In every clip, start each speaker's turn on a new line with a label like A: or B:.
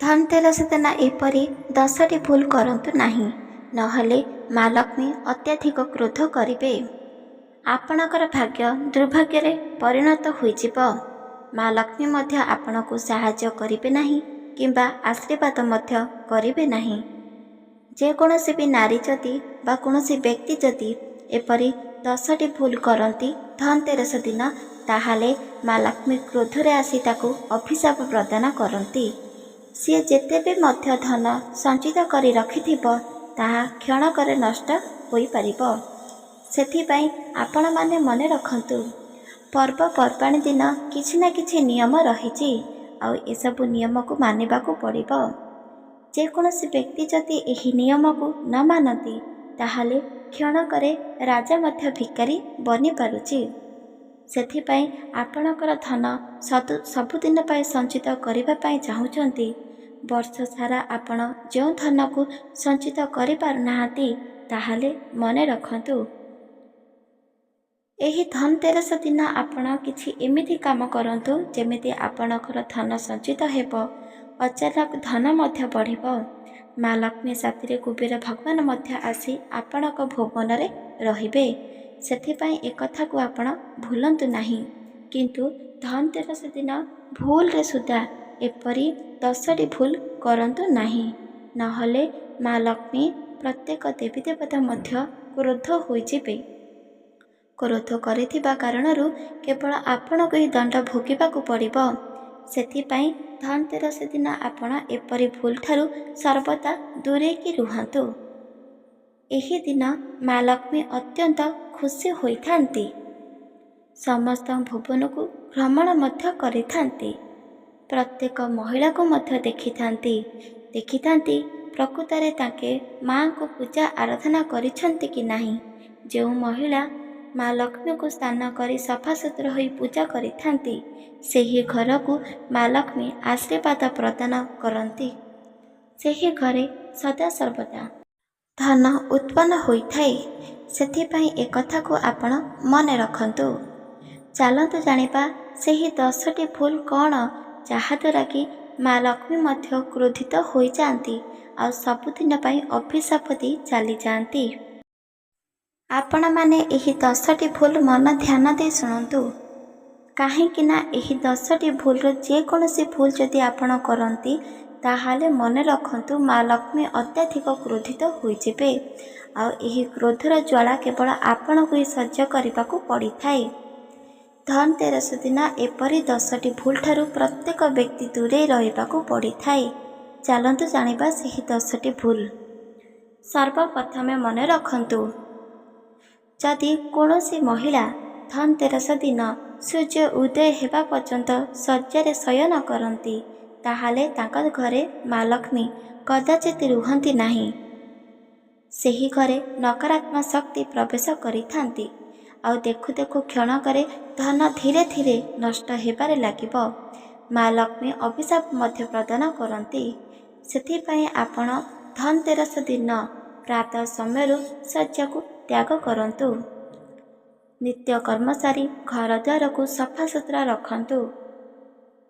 A: ଧନତେରସ ଦିନ ଏପରି 10ଟି ଭୁଲ କରନ୍ତୁ ନାହିଁ, ନହେଲେ ମା ଲକ୍ଷ୍ମୀ ଅତ୍ୟଧିକ କ୍ରୋଧ କରିବେ। ଆପଣଙ୍କର ଭାଗ୍ୟ ଦୁର୍ଭାଗ୍ୟରେ ପରିଣତ ହୋଇଯିବ। ମା ଲକ୍ଷ୍ମୀ ମଧ୍ୟ ଆପଣଙ୍କୁ ସାହାଯ୍ୟ କରିବେ ନାହିଁ କିମ୍ବା ଆଶୀର୍ବାଦ ମଧ୍ୟ କରିବେ ନାହିଁ। ଯେକୌଣସି ବି ନାରୀ ଯଦି ବା କୌଣସି ବ୍ୟକ୍ତି ଯଦି ଏପରି 10ଟି ଭୁଲ କରନ୍ତି ଧନତେରସ ଦିନ, ତାହେଲେ ମା ଲକ୍ଷ୍ମୀ କ୍ରୋଧରେ ଆସି ତାକୁ ଅଭିଶାପ ପ୍ରଦାନ କରନ୍ତି। ସିଏ ଯେତେ ବି ମଧ୍ୟ ଧନ ସଞ୍ଚିତ କରି ରଖିଥିବ, ତାହା କ୍ଷଣକରେ ନଷ୍ଟ ହୋଇପାରିବ। ସେଥିପାଇଁ ଆପଣମାନେ ମନେ ରଖନ୍ତୁ, ପର୍ବପର୍ବାଣୀ ଦିନ କିଛି ନା କିଛି ନିୟମ ରହିଛି ଆଉ ଏସବୁ ନିୟମକୁ ମାନିବାକୁ ପଡ଼ିବ। ଯେକୌଣସି ବ୍ୟକ୍ତି ଯଦି ଏହି ନିୟମକୁ ନ ମାନନ୍ତି, ତାହେଲେ କ୍ଷଣକରେ ରାଜା ମଧ୍ୟ ଭିକାରୀ ବନିପାରୁଛି। ସେଥିପାଇଁ ଆପଣଙ୍କର ଧନ ସବୁଦିନ ପାଇଁ ସଞ୍ଚିତ କରିବା ପାଇଁ ଚାହୁଁଛନ୍ତି, ବର୍ଷ ସାରା ଆପଣ ଯେଉଁ ଧନକୁ ସଞ୍ଚିତ କରିପାରୁନାହାନ୍ତି, ତାହେଲେ ମନେ ରଖନ୍ତୁ, ଏହି ଧନତେରସ ଦିନ ଆପଣ କିଛି ଏମିତି କାମ କରନ୍ତୁ ଯେମିତି ଆପଣଙ୍କର ଧନ ସଞ୍ଚିତ ହେବ, ଅଚାନକ ଧନ ମଧ୍ୟ ବଢ଼ିବ। ମା ଲକ୍ଷ୍ମୀ ସାଥିରେ କୁବେର ଭଗବାନ ମଧ୍ୟ ଆସି ଆପଣଙ୍କ ଭୁବନରେ ରହିବେ। ସେଥିପାଇଁ ଏକଥାକୁ ଆପଣ ଭୁଲନ୍ତୁ ନାହିଁ। କିନ୍ତୁ ଧନତେରସ ଦିନ ଭୁଲରେ ସୁଦ୍ଧା ଏପରି 10ଟି ଭୁଲ କରନ୍ତୁ ନାହିଁ, ନହେଲେ ମା ଲକ୍ଷ୍ମୀ, ପ୍ରତ୍ୟେକ ଦେବୀ ଦେବତା ମଧ୍ୟ କ୍ରୋଧ ହୋଇଯିବେ। କ୍ରୋଧ କରିଥିବା କାରଣରୁ କେବଳ ଆପଣଙ୍କୁ ହିଁ ଦଣ୍ଡ ଭୋଗିବାକୁ ପଡ଼ିବ। ସେଥିପାଇଁ ଧନତେରସ ଦିନ ଆପଣ ଏପରି ଭୁଲଠାରୁ ସର୍ବଦା ଦୂରେଇକି ରୁହନ୍ତୁ। ଏହି ଦିନ ମା ଲକ୍ଷ୍ମୀ ଅତ୍ୟନ୍ତ ଖୁସି ହୋଇଥାନ୍ତି, ସମସ୍ତ ଭୁବନକୁ ଭ୍ରମଣ ମଧ୍ୟ କରିଥାନ୍ତି, ପ୍ରତ୍ୟେକ ମହିଳାକୁ ମଧ୍ୟ ଦେଖିଥାନ୍ତି। ଦେଖିଥାନ୍ତି ପ୍ରକୃତରେ ତାଙ୍କେ ମାଆଙ୍କୁ ପୂଜା ଆରାଧନା କରିଛନ୍ତି କି ନାହିଁ। ଯେଉଁ ମହିଳା ମା ଲକ୍ଷ୍ମୀଙ୍କୁ ସ୍ନାନ କରି ସଫାସୁତୁରା ହୋଇ ପୂଜା କରିଥାନ୍ତି, ସେହି ଘରକୁ ମା ଲକ୍ଷ୍ମୀ ଆଶୀର୍ବାଦ ପ୍ରଦାନ କରନ୍ତି। ସେହି ଘରେ ସଦାସର୍ବଦା ଧନ ଉତ୍ପନ୍ନ ହୋଇଥାଏ। ସେଥିପାଇଁ ଏକଥାକୁ ଆପଣ ମନେ ରଖନ୍ତୁ। ଚାଲନ୍ତୁ ଜାଣିବା ସେହି 10ଟି ଭୁଲ କ'ଣ, ଯାହାଦ୍ୱାରା କି ମା ଲକ୍ଷ୍ମୀ ମଧ୍ୟ କ୍ରୋଧିତ ହୋଇଯାଆନ୍ତି ଆଉ ସବୁଦିନ ପାଇଁ ଅଭିଶାପ ଦେଇ ଚାଲିଯାଆନ୍ତି। ଆପଣମାନେ ଏହି 10ଟି ଭୁଲ ମନ ଧ୍ୟାନ ଦେଇ ଶୁଣନ୍ତୁ, କାହିଁକି ନା ଏହି 10ଟି ଭୁଲର ଯେକୌଣସି ଭୁଲ ଯଦି ଆପଣ କରନ୍ତି, ତାହେଲେ ମନେ ରଖନ୍ତୁ, ମା ଲକ୍ଷ୍ମୀ ଅତ୍ୟଧିକ କ୍ରୋଧିତ ହୋଇଯିବେ ଆଉ ଏହି କ୍ରୋଧର ଜ୍ୱାଳା କେବଳ ଆପଣଙ୍କୁ ହିଁ ସହ୍ୟ କରିବାକୁ ପଡ଼ିଥାଏ। ଧନତେରସ ଦିନ ଏପରି 10ଟି ଭୁଲଠାରୁ ପ୍ରତ୍ୟେକ ବ୍ୟକ୍ତି ଦୂରେଇ ରହିବାକୁ ପଡ଼ିଥାଏ। ଚାଲନ୍ତୁ ଜାଣିବା ସେହି 10ଟି ଭୁଲ। ସର୍ବପ୍ରଥମେ ମନେ ରଖନ୍ତୁ, ଯଦି କୌଣସି ମହିଳା ଧନତେରସ ଦିନ ସୂର୍ଯ୍ୟ ଉଦୟ ହେବା ପର୍ଯ୍ୟନ୍ତ ଶଯ୍ୟାରେ ଶୟନ କରନ୍ତି, ତାହେଲେ ତାଙ୍କ ଘରେ ମା ଲକ୍ଷ୍ମୀ କଦାଚିତ ରୁହନ୍ତି ନାହିଁ। ସେହି ଘରେ ନକାରାତ୍ମକ ଶକ୍ତି ପ୍ରବେଶ କରିଥାନ୍ତି ଆଉ ଦେଖୁ ଦେଖୁ କ୍ଷଣକରେ ଧନ ଧୀରେ ଧୀରେ ନଷ୍ଟ ହେବାରେ ଲାଗିବ। ମା ଲକ୍ଷ୍ମୀ ଅଭିଶାପ ମଧ୍ୟ ପ୍ରଦାନ କରନ୍ତି। ସେଥିପାଇଁ ଆପଣ ଧନତେରସ ଦିନ ପ୍ରାତଃ ସମୟରୁ ଶଯ୍ୟାକୁ ତ୍ୟାଗ କରନ୍ତୁ। ନିତ୍ୟ କର୍ମ ସାରି ଘର ଦ୍ୱାରକୁ ସଫାସୁତୁରା ରଖନ୍ତୁ।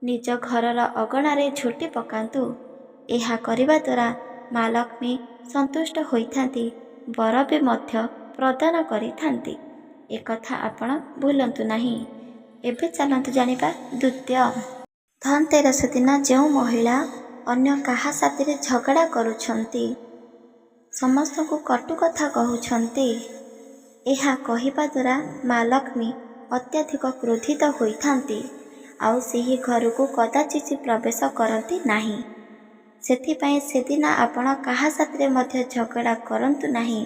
A: ନିଜ ଘରର ଅଗଣାରେ ଝୋଟି ପକାନ୍ତୁ। ଏହା କରିବା ଦ୍ୱାରା ମା ଲକ୍ଷ୍ମୀ ସନ୍ତୁଷ୍ଟ ହୋଇଥାନ୍ତି, ବର ବି ମଧ୍ୟ ପ୍ରଦାନ କରିଥାନ୍ତି। ଏକଥା ଆପଣ ଭୁଲନ୍ତୁ ନାହିଁ। ଏବେ ଚାଲନ୍ତୁ ଜାଣିବା ଦ୍ୱିତୀୟ। ଧନତେରସ ଦିନ ଯେଉଁ ମହିଳା ଅନ୍ୟ କାହା ସାଥିରେ ଝଗଡ଼ା କରୁଛନ୍ତି, ସମସ୍ତଙ୍କୁ କଟୁ କଥା କହୁଛନ୍ତି, ଏହା କହିବା ଦ୍ୱାରା ମା ଲକ୍ଷ୍ମୀ ଅତ୍ୟଧିକ କ୍ରୋଧିତ ହୋଇଥାନ୍ତି ଆଉ ସେହି ଘରକୁ କଦାଚିତ ପ୍ରବେଶ କରନ୍ତି ନାହିଁ। ସେଥିପାଇଁ ସେଦିନ ଆପଣ କାହା ସାଥିରେ ମଧ୍ୟ ଝଗଡ଼ା କରନ୍ତୁ ନାହିଁ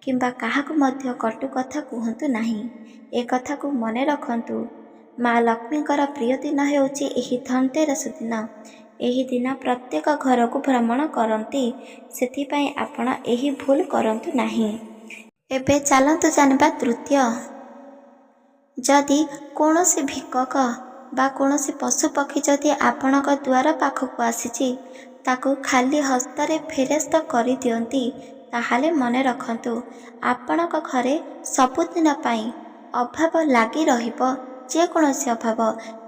A: କିମ୍ବା କାହାକୁ ମଧ୍ୟ କଟୁ କଥା କୁହନ୍ତୁ ନାହିଁ। ଏ କଥାକୁ ମନେ ରଖନ୍ତୁ, ମା ଲକ୍ଷ୍ମୀଙ୍କର ପ୍ରିୟ ଦିନ ହେଉଛି ଏହି ଧନତେରସ ଦିନ। ଏହି ଦିନ ପ୍ରତ୍ୟେକ ଘରକୁ ଭ୍ରମଣ କରନ୍ତି। ସେଥିପାଇଁ ଆପଣ ଏହି ଭୁଲ କରନ୍ତୁ ନାହିଁ। ଏବେ ଚାଲନ୍ତୁ ଜାଣିବା ତୃତୀୟ। ଯଦି କୌଣସି ଭିକ୍ଷକ ବା କୌଣସି ପଶୁପକ୍ଷୀ ଯଦି ଆପଣଙ୍କ ଦୁଆର ପାଖକୁ ଆସିଛି, ତାକୁ ଖାଲି ହସ୍ତରେ ଫେରସ୍ତ କରିଦିଅନ୍ତି, ତାହେଲେ ମନେ ରଖନ୍ତୁ, ଆପଣଙ୍କ ଘରେ ସବୁଦିନ ପାଇଁ ଅଭାବ ଲାଗି ରହିବ। ଯେକୌଣସି ଅଭାବ,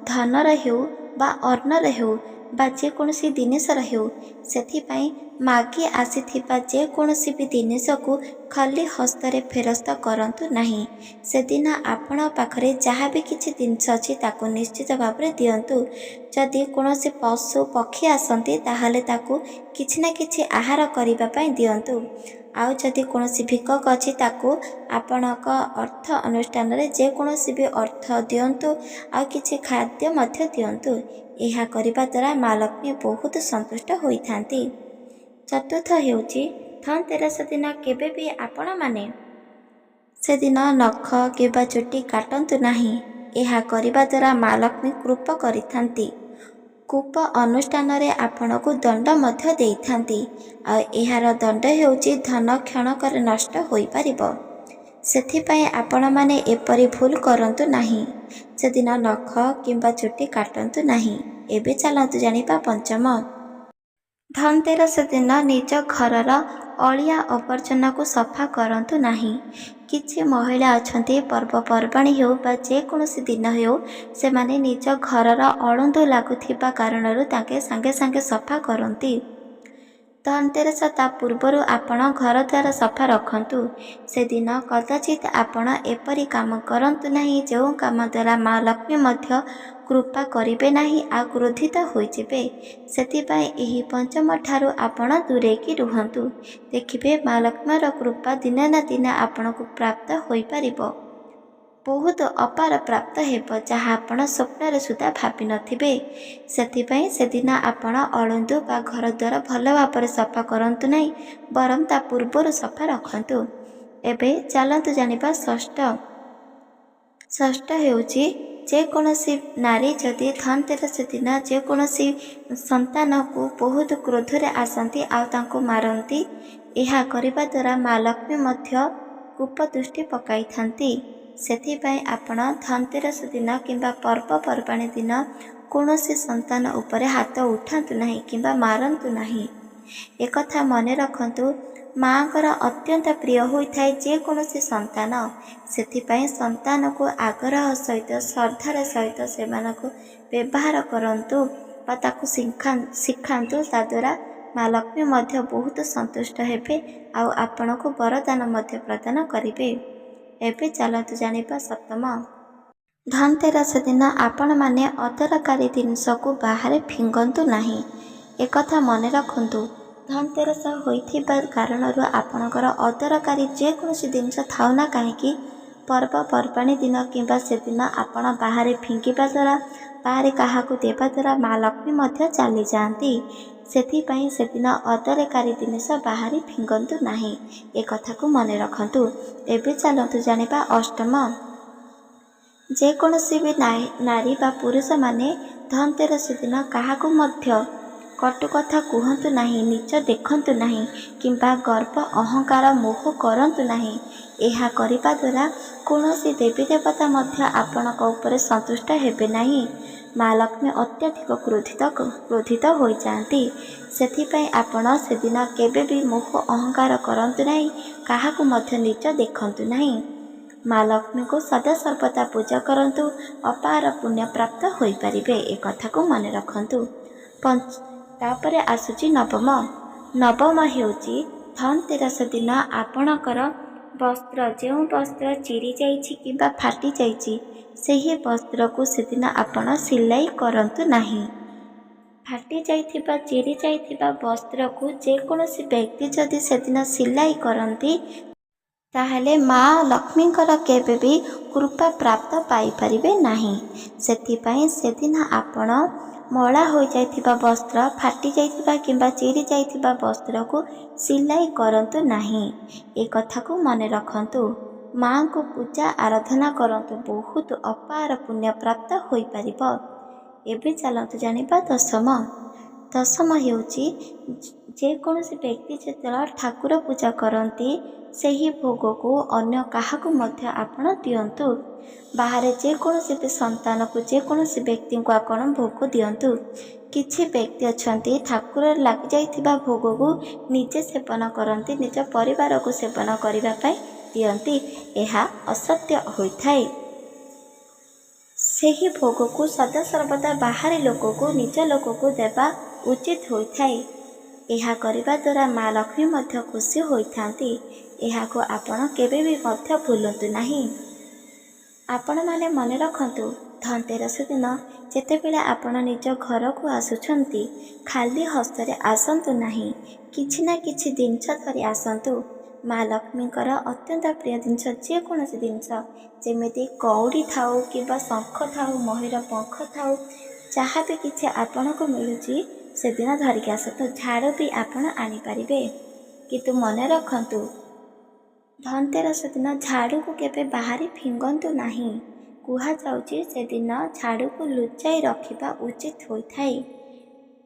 A: ଧନର ହେଉ ବା ଅନ୍ନର ହେଉ, ବା ଯେକୌଣସି ଜିନିଷର ହେଉ। ସେଥିପାଇଁ ମାଗି ଆସିଥିବା ଯେକୌଣସି ବି ଜିନିଷକୁ ଖାଲି ହସ୍ତରେ ଫେରସ୍ତ କରନ୍ତୁ ନାହିଁ। ସେଦିନ ଆପଣଙ୍କ ପାଖରେ ଯାହା ବି କିଛି ଜିନିଷ ଅଛି, ତାକୁ ନିଶ୍ଚିତ ଭାବରେ ଦିଅନ୍ତୁ। ଯଦି କୌଣସି ପଶୁ ପକ୍ଷୀ ଆସନ୍ତି, ତାହେଲେ ତାକୁ କିଛି ନା କିଛି ଆହାର କରିବା ପାଇଁ ଦିଅନ୍ତୁ। ଆଉ ଯଦି କୌଣସି ଭିକ୍ଷକ ଅଛି, ତାକୁ ଆପଣଙ୍କ ଅର୍ଥ ଅନୁଷ୍ଠାନରେ ଯେକୌଣସି ବି ଅର୍ଥ ଦିଅନ୍ତୁ ଆଉ କିଛି ଖାଦ୍ୟ ମଧ୍ୟ ଦିଅନ୍ତୁ। ଏହା କରିବା ଦ୍ୱାରା ମା ଲକ୍ଷ୍ମୀ ବହୁତ ସନ୍ତୁଷ୍ଟ ହୋଇଥାନ୍ତି। ଚତୁର୍ଥ ହେଉଛି, ଧନତେରସ ଦିନ କେବେ ବି ଆପଣମାନେ ସେଦିନ ନଖ କିମ୍ବା ଚୁଟି କାଟନ୍ତୁ ନାହିଁ। ଏହା କରିବା ଦ୍ୱାରା ମା ଲକ୍ଷ୍ମୀ କୃପା କରିଥାନ୍ତି। କୂପ ଅନୁଷ୍ଠାନରେ ଆପଣଙ୍କୁ ଦଣ୍ଡ ମଧ୍ୟ ଦେଇଥାନ୍ତି, ଆଉ ଏହାର ଦଣ୍ଡ ହେଉଛି ଧନ କ୍ଷଣକରେ ନଷ୍ଟ ହୋଇପାରିବ। ସେଥିପାଇଁ ଆପଣମାନେ ଏପରି ଭୁଲ କରନ୍ତୁ ନାହିଁ। ସେଦିନ ନଖ କିମ୍ବା ଚୁଟି କାଟନ୍ତୁ ନାହିଁ। ଏବେ ଚାଲନ୍ତୁ ଜାଣିବା ପଞ୍ଚମ। ଧନତେରସ ଦିନ ନିଜ ଘରର ଅଳିଆ ଆବର୍ଜନାକୁ ସଫା କରନ୍ତୁ ନାହିଁ। କିଛି ମହିଳା ଅଛନ୍ତି, ପର୍ବପର୍ବାଣି ହେଉ ବା ଯେକୌଣସି ଦିନ ହେଉ, ସେମାନେ ନିଜ ଘରର ଅଳନ୍ଧୁ ଲାଗୁଥିବା କାରଣରୁ ତାଙ୍କେ ସାଙ୍ଗେ ସାଙ୍ଗେ ସଫା କରନ୍ତି। ଧନତେରସ ତା ପୂର୍ବରୁ ଆପଣ ଘର ଦ୍ୱାର ସଫା ରଖନ୍ତୁ। ସେଦିନ କଦାଚିତ ଆପଣ ଏପରି କାମ କରନ୍ତୁ ନାହିଁ, ଯେଉଁ କାମ ଦ୍ୱାରା ମା ଲକ୍ଷ୍ମୀ ମଧ୍ୟ କୃପା କରିବେ ନାହିଁ ଆଉ କ୍ରୋଧିତ ହୋଇଯିବେ। ସେଥିପାଇଁ ଏହି ପଞ୍ଚମ ଠାରୁ ଆପଣ ଦୂରେଇକି ରୁହନ୍ତୁ। ଦେଖିବେ, ମା ଲକ୍ଷ୍ମୀର କୃପା ଦିନେ ନା ଦିନେ ଆପଣଙ୍କୁ ପ୍ରାପ୍ତ ହୋଇପାରିବ। ବହୁତ ଅପାର ପ୍ରାପ୍ତ ହେବ, ଯାହା ଆପଣ ସ୍ୱପ୍ନରେ ସୁଦ୍ଧା ଭାବିନଥିବେ। ସେଥିପାଇଁ ସେଦିନ ଆପଣ ଅଳନ୍ଧୁ ବା ଘରଦ୍ୱାର ଭଲ ଭାବରେ ସଫା କରନ୍ତୁ ନାହିଁ, ବରଂ ତା ପୂର୍ବରୁ ସଫା ରଖନ୍ତୁ। ଏବେ ଚାଲନ୍ତୁ ଜାଣିବା ଷଷ୍ଠ। ଷଷ୍ଠ ହେଉଛି, ଯେକୌଣସି ନାରୀ ଯଦି ଧନତେରସ ଦିନ ଯେକୌଣସି ସନ୍ତାନକୁ ବହୁତ କ୍ରୋଧରେ ଆସନ୍ତି ଆଉ ତାଙ୍କୁ ମାରନ୍ତି, ଏହା କରିବା ଦ୍ୱାରା ମା ଲକ୍ଷ୍ମୀ ମଧ୍ୟ କୋପ ଦୃଷ୍ଟି ପକାଇଥାନ୍ତି। ସେଥିପାଇଁ ଆପଣ ଧନତେରସ ଦିନ କିମ୍ବା ପର୍ବପର୍ବାଣୀ ଦିନ କୌଣସି ସନ୍ତାନ ଉପରେ ହାତ ଉଠାନ୍ତୁ ନାହିଁ କିମ୍ବା ମାରନ୍ତୁ ନାହିଁ। ଏକଥା ମନେ ରଖନ୍ତୁ, ମାଆଙ୍କର ଅତ୍ୟନ୍ତ ପ୍ରିୟ ହୋଇଥାଏ ଯେକୌଣସି ସନ୍ତାନ। ସେଥିପାଇଁ ସନ୍ତାନକୁ ଆଗ୍ରହ ସହିତ, ଶ୍ରଦ୍ଧାର ସହିତ ସେମାନଙ୍କୁ ବ୍ୟବହାର କରନ୍ତୁ ବା ତାକୁ ଶିଖାନ୍ତୁ। ତାଦ୍ୱାରା ମା ଲକ୍ଷ୍ମୀ ମଧ୍ୟ ବହୁତ ସନ୍ତୁଷ୍ଟ ହେବେ ଆଉ ଆପଣଙ୍କୁ ବରଦାନ ମଧ୍ୟ ପ୍ରଦାନ କରିବେ। ଏବେ ଚାଲନ୍ତୁ ଜାଣିବା ସପ୍ତମ। ଧନତେରସ ଦିନ ଆପଣମାନେ ଅଦରକାରୀ ଜିନିଷକୁ ବାହାରେ ଫିଙ୍ଗନ୍ତୁ ନାହିଁ। ଏକଥା ମନେ ରଖନ୍ତୁ, ଧନତେରସ ହୋଇଥିବା କାରଣରୁ ଆପଣଙ୍କର ଅଦରକାରୀ ଯେକୌଣସି ଜିନିଷ ଥାଉ ନା କାହିଁକି, ପର୍ବପର୍ବାଣୀ ଦିନ କିମ୍ବା ସେଦିନ ଆପଣ ବାହାରେ ଫିଙ୍ଗିବା ଦ୍ୱାରା, ବାହାରେ କାହାକୁ ଦେବା ଦ୍ୱାରା ମା ଲକ୍ଷ୍ମୀ ମଧ୍ୟ ଚାଲିଯାଆନ୍ତି। ସେଥିପାଇଁ ସେଦିନ ଅଦରକାରୀ ଜିନିଷ ବାହାରେ ଫିଙ୍ଗନ୍ତୁ ନାହିଁ, ଏ କଥାକୁ ମନେ ରଖନ୍ତୁ। ଏବେ ଚାଲନ୍ତୁ ଜାଣିବା ଅଷ୍ଟମ। ଯେକୌଣସି ବି ନାରୀ ବା ପୁରୁଷମାନେ ଧନତେରସ ଦିନ କାହାକୁ ମଧ୍ୟ କଟୁ କଥା କୁହନ୍ତୁ ନାହିଁ, ନୀଚ ଦେଖନ୍ତୁ ନାହିଁ କିମ୍ବା ଗର୍ବ, ଅହଙ୍କାର, ମୋହ କରନ୍ତୁ ନାହିଁ। ଏହା କରିବା ଦ୍ୱାରା କୌଣସି ଦେବୀ ଦେବତା ମଧ୍ୟ ଆପଣଙ୍କ ଉପରେ ସନ୍ତୁଷ୍ଟ ହେବେ ନାହିଁ। ମା ଲକ୍ଷ୍ମୀ ଅତ୍ୟଧିକ କ୍ରୋଧିତ ହୋଇଯାଆନ୍ତି। ସେଥିପାଇଁ ଆପଣ ସେଦିନ କେବେ ବି ମୋହ ଅହଙ୍କାର କରନ୍ତୁ ନାହିଁ, କାହାକୁ ମଧ୍ୟ ନୀଚ ଦେଖନ୍ତୁ ନାହିଁ। ମା ଲକ୍ଷ୍ମୀଙ୍କୁ ସଦାସର୍ବଦା ପୂଜା କରନ୍ତୁ, ଅପାର ପୁଣ୍ୟ ପ୍ରାପ୍ତ ହୋଇପାରିବେ, ଏ କଥାକୁ ମନେ ରଖନ୍ତୁ। ତାପରେ ଆସୁଛି ନବମ। ନବମ ହେଉଛି, ଧନତେରସ ଦିନ ଆପଣଙ୍କର ବସ୍ତ୍ର, ଯେଉଁ ବସ୍ତ୍ର ଚିରି ଯାଇଛି କିମ୍ବା ଫାଟି ଯାଇଛି, ସେହି ବସ୍ତ୍ରକୁ ସେଦିନ ଆପଣ ସିଲାଇ କରନ୍ତୁ ନାହିଁ। ଫାଟି ଯାଇଥିବା, ଚିରି ଯାଇଥିବା ବସ୍ତ୍ରକୁ ଯେକୌଣସି ବ୍ୟକ୍ତି ଯଦି ସେଦିନ ସିଲାଇ କରନ୍ତି, ତାହେଲେ ମା ଲକ୍ଷ୍ମୀଙ୍କର କେବେ ବି କୃପା ପ୍ରାପ୍ତ ପାଇପାରିବେ ନାହିଁ। ସେଥିପାଇଁ ସେଦିନ ଆପଣ ମଳା ହୋଇଯାଇଥିବା ବସ୍ତ୍ର, ଫାଟି ଯାଇଥିବା କିମ୍ବା ଚିରି ଯାଇଥିବା ବସ୍ତ୍ରକୁ ସିଲାଇ କରନ୍ତୁ ନାହିଁ, ଏ କଥାକୁ ମନେ ରଖନ୍ତୁ। ମାଆଙ୍କୁ ପୂଜା ଆରାଧନା କରନ୍ତୁ, ବହୁତ ଅପାର ପୁଣ୍ୟ ପ୍ରାପ୍ତ ହୋଇପାରିବ। ଏବେ ଚାଲନ୍ତୁ ଜାଣିବା ଦଶମ। ଦଶମ ହେଉଛି, ଯେକୌଣସି ବ୍ୟକ୍ତି ଯେତେବେଳେ ଠାକୁର ପୂଜା କରନ୍ତି, ସେହି ଭୋଗକୁ ଅନ୍ୟ କାହାକୁ ମଧ୍ୟ ଆପଣ ଦିଅନ୍ତୁ। ବାହାରେ ଯେକୌଣସି ବି ସନ୍ତାନକୁ, ଯେକୌଣସି ବ୍ୟକ୍ତିଙ୍କୁ ଆପଣ ଭୋଗ ଦିଅନ୍ତୁ। କିଛି ବ୍ୟକ୍ତି ଅଛନ୍ତି, ଠାକୁରରେ ଲାଗିଯାଇଥିବା ଭୋଗକୁ ନିଜେ ସେବନ କରନ୍ତି, ନିଜ ପରିବାରକୁ ସେବନ କରିବା ପାଇଁ ଦିଅନ୍ତି। ଏହା ଅସତ୍ୟ ହୋଇଥାଏ। ସେହି ଭୋଗକୁ ସଦାସର୍ବଦା ବାହାରେ ଲୋକକୁ, ନିଜ ଲୋକକୁ ଦେବା ଉଚିତ ହୋଇଥାଏ। ଏହା କରିବା ଦ୍ୱାରା ମା ଲକ୍ଷ୍ମୀ ମଧ୍ୟ ଖୁସି ହୋଇଥାନ୍ତି। ଏହାକୁ ଆପଣ କେବେ ବି ମଧ୍ୟ ଭୁଲନ୍ତୁ ନାହିଁ। ଆପଣମାନେ ମନେ ରଖନ୍ତୁ, ଧନତେରସ ଦିନ ଯେତେବେଳେ ଆପଣ ନିଜ ଘରକୁ ଆସୁଛନ୍ତି, ଖାଲି ହସ୍ତରେ ଆସନ୍ତୁ ନାହିଁ। କିଛି ନା କିଛି ଜିନିଷ ଧରି ଆସନ୍ତୁ। ମା ଲକ୍ଷ୍ମୀଙ୍କର ଅତ୍ୟନ୍ତ ପ୍ରିୟ ଜିନିଷ ଯେକୌଣସି ଜିନିଷ, ଯେମିତି କଉଡ଼ି ଥାଉ କିମ୍ବା ଶଙ୍ଖ ଥାଉ, ମୟୂର ପଙ୍ଖ ଥାଉ, ଯାହା ବି କିଛି ଆପଣଙ୍କୁ ମିଳୁଛି ସେଦିନ ଧରିକି ଆସନ୍ତୁ। ଝାଡ଼ୁ ବି ଆପଣ ଆଣିପାରିବେ, କିନ୍ତୁ ମନେ ରଖନ୍ତୁ, ଧନତେରସ ଦିନ ଝାଡ଼ୁକୁ କେବେ ବାହାରେ ଫିଙ୍ଗନ୍ତୁ ନାହିଁ। କୁହାଯାଉଛି ସେଦିନ ଝାଡ଼ୁକୁ ଲୁଚାଇ ରଖିବା ଉଚିତ ହୋଇଥାଏ।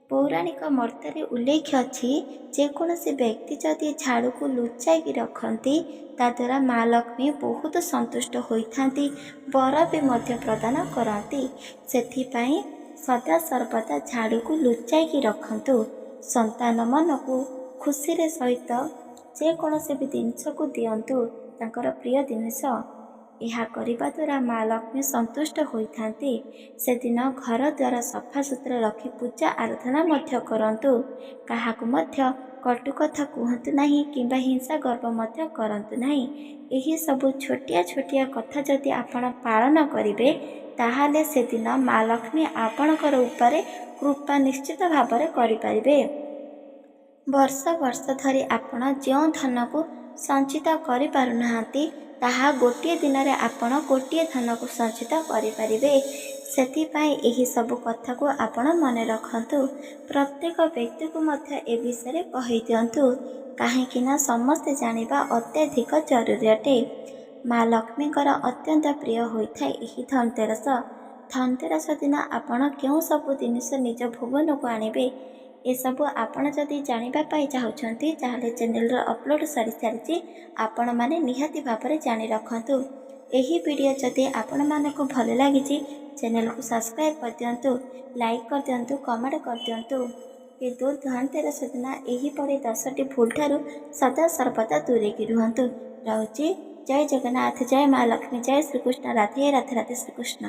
A: ପୌରାଣିକ ମତରେ ଉଲ୍ଲେଖ ଅଛି, ଯେକୌଣସି ବ୍ୟକ୍ତି ଯଦି ଝାଡ଼ୁକୁ ଲୁଚାଇକି ରଖନ୍ତି, ତାଦ୍ୱାରା ମା ଲକ୍ଷ୍ମୀ ବହୁତ ସନ୍ତୁଷ୍ଟ ହୋଇଥାନ୍ତି, ବର ବି ମଧ୍ୟ ପ୍ରଦାନ କରନ୍ତି। ସେଥିପାଇଁ ସଦାସର୍ବଦା ଝାଡ଼ୁକୁ ଲୁଚାଇକି ରଖନ୍ତୁ। ସନ୍ତାନ ମନକୁ ଖୁସିରେ ସହିତ ଯେକୌଣସି ବି ଜିନିଷକୁ ଦିଅନ୍ତୁ, ତାଙ୍କର ପ୍ରିୟ ଜିନିଷ। ଏହା କରିବା ଦ୍ୱାରା ମା ଲକ୍ଷ୍ମୀ ସନ୍ତୁଷ୍ଟ ହୋଇଥାନ୍ତି। ସେଦିନ ଘର ଦ୍ୱାର ସଫାସୁତୁରା ରଖି ପୂଜା ଆରାଧନା ମଧ୍ୟ କରନ୍ତୁ। କାହାକୁ ମଧ୍ୟ କଟୁ କଥା କୁହନ୍ତୁ ନାହିଁ କିମ୍ବା ହିଂସା ଗର୍ବ ମଧ୍ୟ କରନ୍ତୁ ନାହିଁ। ଏହିସବୁ ଛୋଟିଆ ଛୋଟିଆ କଥା ଯଦି ଆପଣ ପାଳନ କରିବେ, ତାହେଲେ ସେଦିନ ମା ଲକ୍ଷ୍ମୀ ଆପଣଙ୍କର ଉପରେ କୃପା ନିଶ୍ଚିତ ଭାବରେ କରିପାରିବେ। ବର୍ଷ ବର୍ଷ ଧରି ଆପଣ ଯେଉଁ ଧନକୁ ସଞ୍ଚିତ କରିପାରୁନାହାନ୍ତି, ତାହା ଗୋଟିଏ ଦିନରେ ଆପଣ ଗୋଟିଏ ଧନକୁ ସଞ୍ଚିତ କରିପାରିବେ। ସେଥିପାଇଁ ଏହିସବୁ କଥାକୁ ଆପଣ ମନେ ରଖନ୍ତୁ। ପ୍ରତ୍ୟେକ ବ୍ୟକ୍ତିକୁ ମଧ୍ୟ ଏ ବିଷୟରେ କହିଦିଅନ୍ତୁ, କାହିଁକି ନା ସମସ୍ତେ ଜାଣିବା ଅତ୍ୟଧିକ ଜରୁରୀ ଅଟେ। ମା ଲକ୍ଷ୍ମୀଙ୍କର ଅତ୍ୟନ୍ତ ପ୍ରିୟ ହୋଇଥାଏ ଏହି ଧନତେରସ। ଧନତେରସ ଦିନ ଆପଣ କେଉଁ ସବୁ ଜିନିଷ ନିଜ ଭୁବନକୁ ଆଣିବେ, ଏସବୁ ଆପଣ ଯଦି ଜାଣିବା ପାଇଁ ଚାହୁଁଛନ୍ତି, ତାହେଲେ ଚ୍ୟାନେଲର ଅପଲୋଡ଼ ସରିସାରିଛି। ଆପଣମାନେ ନିହାତି ଭାବରେ ଜାଣି ରଖନ୍ତୁ। ଏହି ଭିଡ଼ିଓ ଯଦି ଆପଣମାନଙ୍କୁ ଭଲ ଲାଗିଛି, ଚ୍ୟାନେଲକୁ ସବସ୍କ୍ରାଇବ୍ କରିଦିଅନ୍ତୁ, ଲାଇକ୍ କରିଦିଅନ୍ତୁ, କମେଣ୍ଟ କରିଦିଅନ୍ତୁ। କିନ୍ତୁ ଧନତେରସ ଦିନ ଏହିପରି 10ଟି ଭୁଲ ଠାରୁ ସଦା ସର୍ବଦା ଦୂରେଇକି ରୁହନ୍ତୁ। ରହୁଛି। ଜୟ ଜଗନ୍ନାଥ, ଜୟ ମା ଲକ୍ଷ୍ମୀ, ଜୟ ଶ୍ରୀକୃଷ୍ଣ, ରାଧେ ରାଧେ, ରାଧେ ଶ୍ରୀକୃଷ୍ଣ।